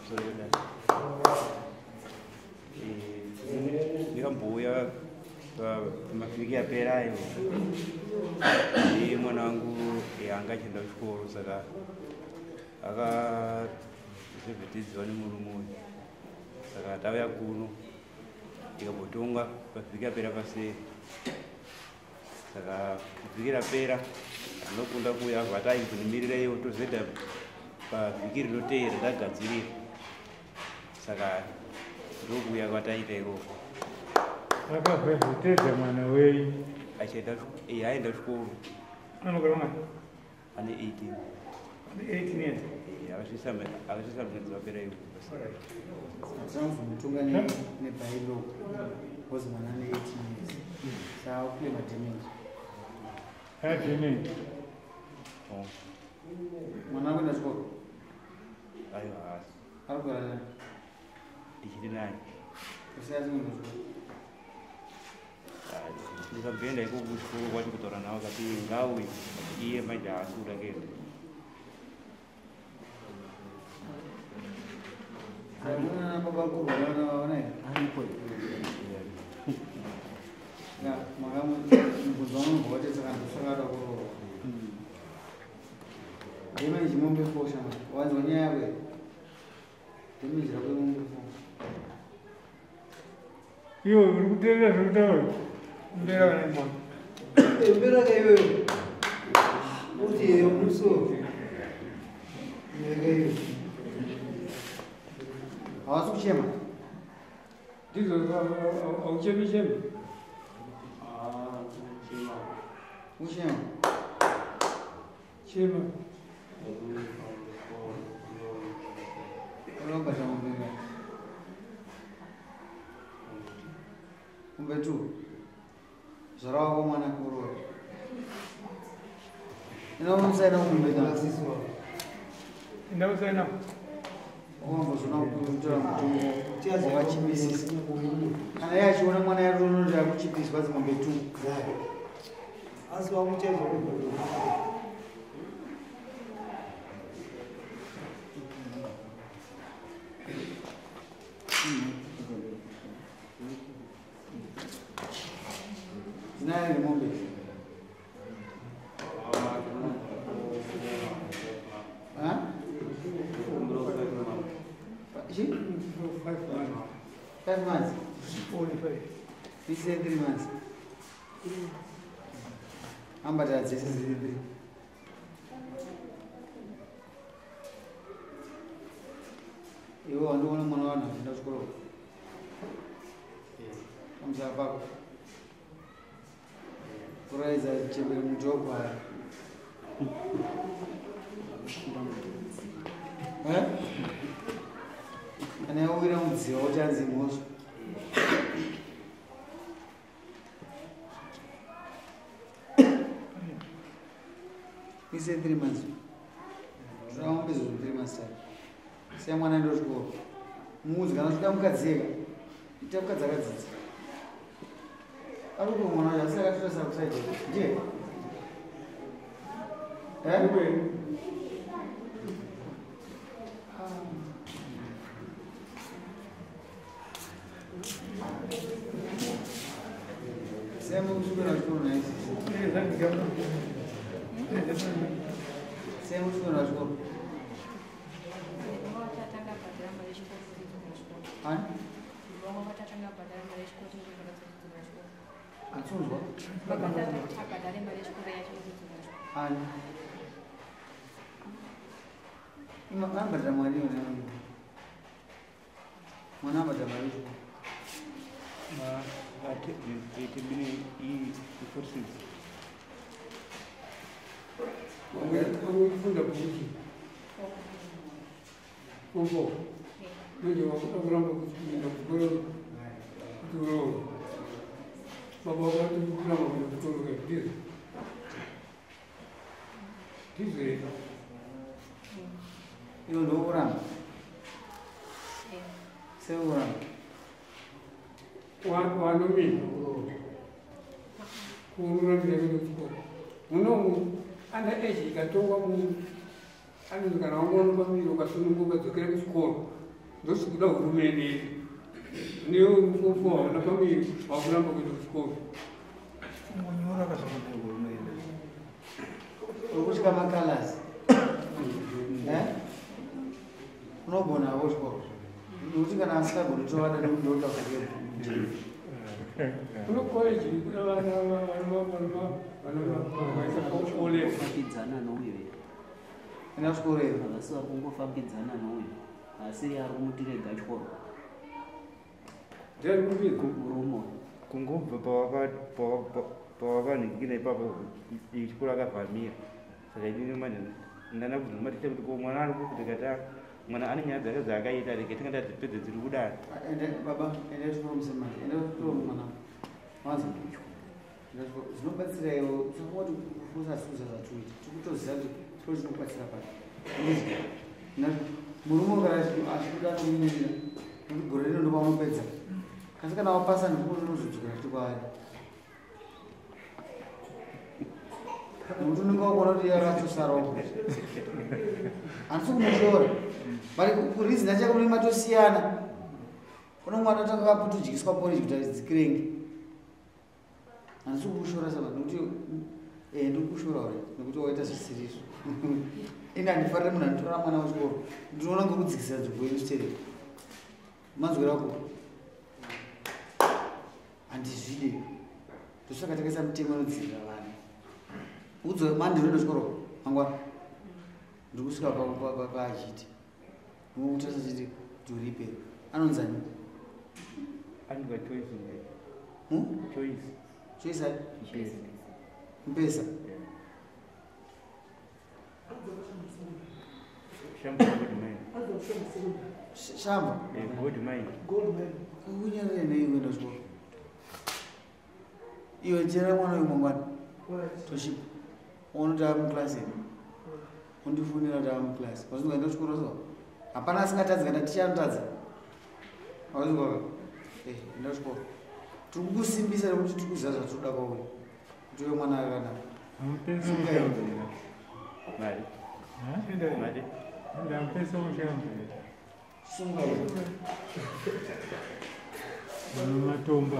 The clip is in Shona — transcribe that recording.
Pamusoro pedare. Ndikambouya pamavhiki yapera ayo nemwana wangu anga achienda kuchikoro, saka akazevhetidziwa nemurume uyu, saka tauya kuno tikambotonga pavhiki yapera paseri. Saka vhiki rapera tinokunda kuuya vataizonimirireiwo tozoita pavhiki rinoteera tagadzirira, saka ndokuuya kwataita ikoko. Akavhevhetedza mwana wenyu? Achienda, aenda kuchikoro. Anogara mwana? Ane 18. Ane 18 years. Akasvitsa mwedzi wapera iwo. Tinozomutonga nebylaw because mwana ane 18 years, saka akuclaima damage. Damage. Mwana akuenda chikoro? Aiwa, haasi. Ari kugara nani? Ndichiri naye. Kusiya asikuenda chikoro? Ndikamboenda ikoko kuchikoro kwacho kutaura navo, akati ngauye iye, manje haasi kuda kuenda. Mwana baba kurwara vana here? Aripo. Makamubvunza munhu wati saka ndosakada kuroorwa. Damage mombe 4 shama. Wanzwa nyaya yako here? Damage rako mombe 4. Iwe uri kuteerera zviri kutaura? Mbera kana mwana. Mbera kaiwewe. Uti muso. Mbera. Hawasi kuchema? Ndizvo, hauchemi chemi? Kuchema. Chema. Unobata mombe ngapi? Mombe 2. Zvara wako mwana kuroora. Inomusaina kumbe kana? Ndausaina. Wambozona kutora mutongo wakachipisisa. Kana iye achiona mwana yatonoti akuchipiswa dzimombe 2. Asi wakuchaizwa kubhadhara. Zinaye mombe. Ha? Chi? 5 months. 5 months. Only 5. This is 3 months. Ambata dzese dziri 3. Iwe wandiona mwana wanhu achienda kuchikoro. Pamusana pako. Kuraidza chembere mudhorobha. Eh? Kana yawira mudziva uchanzi mhosva. Ise 3 months. Zvakaombe zvo 3 months time. Siya mwana aende kuchikoro. Muudze kana uchida mukadzi ega. Ita mukadzi akadzidza. Ari kupa mwana wacho asi akatora sakusaidi. Ndiye? Eh? Siya mukuchikora chikoro naye. Siya mukuchikora chikoro. Ani? Atsunzwa? Ani? Ambata mari yona. Mwana ambata mari. Mine i-46. Wakufunda kuchiki. Kombo. Manje wakuramba kuenda kuchikoro kuti uroorwe. Baba vakati kuramba kuenda kuchikoro ke ndizvo. Ndizvo here? Iwe ndokuramba? Sekuramba? Wanomira kuroorwa. Kurambira kuenda kuchikoro. Munomu under age ikatongwa munhu anonzi kana wangoona pamuviri ukasununguka dzokera kuchikoro. Ndosikuda hurumende neufofo hauna pamwe wakuramba kuenda kuchikoro. Kungonyora kazvakanaka unoenda. Uri kutya makalasi. Unogonawo chikoro. Nekuti kana asingagoni tovada nekuti ndoda Kuno college kuna vana vana kufambidzana nouyo. Enda kuchikoro here? Havasi vari kungofambidzana nouyo. Asi ari kumutirega chikoro. Ndiani kupidza? Murume. Kungobva pawakanhingina ipapo chikoro akavhamira. Saka inini manje ndana kubvunza maticha kuti ko mwana ari kupi ndikati mwana ane nyaya dzake dzaakaita rege tinga tadzipedze dziri kudaro. Ende baba, ende chikoro musemanje, ende chikoro mwana. Wanza. Zvinobatsira iwo, usangoti kufusa suza zvatuita. Tikutoziva kuti chikoro chinokubatsira pano. Murume kana achikuda anokumirira, nekuti gore rino ndopaunopedza. Kasi kana wapasa ndikuti unozodzokera futi kwaari. Nekuti unenge wakuona kuti yakatosarawo. Handisi kumushora. But kurizina chako munenge matosiyana. Une mwana atanga kaputodyiswa porridge kuti adzikirenge. Handisi kukushora saka nekuti ndikukushora uri nekuti waita zvisirizvo. Ini handifariri munhu anotora mwana wechikoro. Ndinoona ngekudzikisira nzvimbo yenyu chitereki. Manzwira ko? Handizvide. Ndosaka takaisa mutemo unodzivirira vana. Udzo manje ndinoenda kuchikoro mangwana. Ndiri kusvika paachiti. Ndinokutarisa chiti kuti uripe. Anonzani? Anonzi Choice. Choice. Choice ani? Mpesa. Mpesa. Shamba gold mine. Shamba? Gold mine. Gold mine. Kunyarire nei kuenda kuchikoro? Iwe chera mwana uyu mangwana. Toshipa. Unoti ari muklasi here? Undifonera kuti ari muklasi. Wazvinzwa enda kuchikoro so? Hapana asingatadzi kana ticha anotadza. Wazvinzwa ka? Enda kuchikoro. Tiri kukusimbisa nekuti tiri kuziva zvatinoda kwauri. Kuti uve mwana akanaka. Mari. Mari. Sunga. Matomba.